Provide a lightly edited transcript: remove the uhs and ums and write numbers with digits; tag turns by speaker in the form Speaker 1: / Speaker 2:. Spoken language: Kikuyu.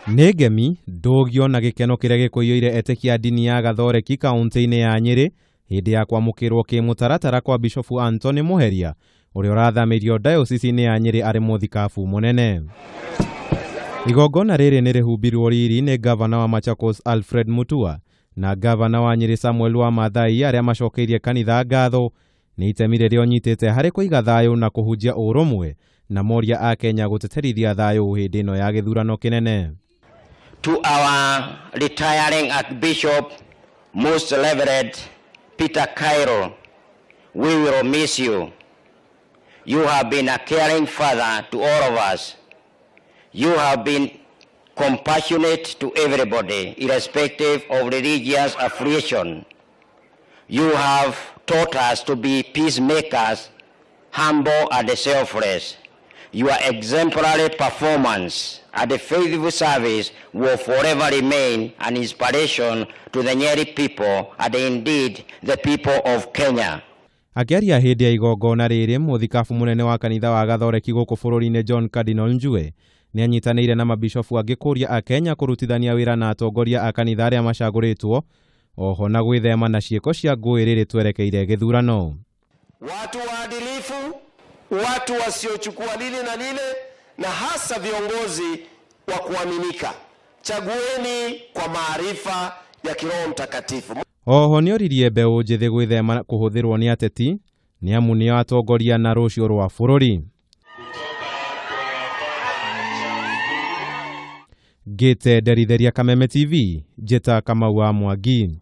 Speaker 1: Nĩ ngemi, ndũgio na gĩkeno kĩrĩa gĩkũiyũire etĩkia a ndini ya Gathoreki kaunti-inĩ ya Nyĩrĩ hĩndĩ ya kwamũkĩrwo kĩmũtaratara kwa Bishofu Anthony Muheria ũrĩa ũrathamĩirio dayosisi-inĩ ya Nyĩrĩ arĩ mũthikabu mũnene. Igongona rĩrĩ nĩ rĩhumbirwo riri nĩ gavana wa Machakos Alfred Mutua na gavana wa Nyĩrĩ Samuel wa Maathai arĩa macokeirie kanitha ngatho nĩ itemi rĩrĩa ũnyitĩte harĩ kũiga thayũ na kũhunjia ũrũmwe na moria a Kenya gũteterithia thayũ hĩndĩ ĩno ya gĩthurano kĩnene.
Speaker 2: To our retiring Archbishop, Most Reverend Peter Kairo, we will miss you. You have been a caring father to all of us. You have been compassionate to everybody, irrespective of religious affiliation. You have taught us to be peacemakers, humble and selfless. Your exemplary performance and faithful service will forever remain an inspiration to the Nyeri people and indeed the people of Kenya.
Speaker 1: Akĩaria hĩndĩ ya igongona rĩrĩ, mũthikabu mũnene wa kanitha wa Gathoreki gũkũ bũrũri-inĩ John Cardinal Njue nĩ anyitanĩire na mabishofu angĩ kũria akenya kũrutithania wĩra na atongoria a kanitha arĩa macagũrĩtwo oho na gwĩthema na ciĩko cia ngũĩ rĩrĩ twerekeire gĩthurano.
Speaker 3: Watu waadilifu, watu wasiochukua lile na lile, na hasa viongozi wa kuaminika. Chagueni kwa maarifa ya kiroho Mtakatifu.
Speaker 1: Oho nĩoririe mbeũ njĩthĩ gwĩthema kũhũthĩrwo nĩ ateti nĩ amu nĩo atongoria na rũciũ rwa bũrũri. Ngĩte Nderitheria Kameme TV, njĩta Kamau wa Mwangi.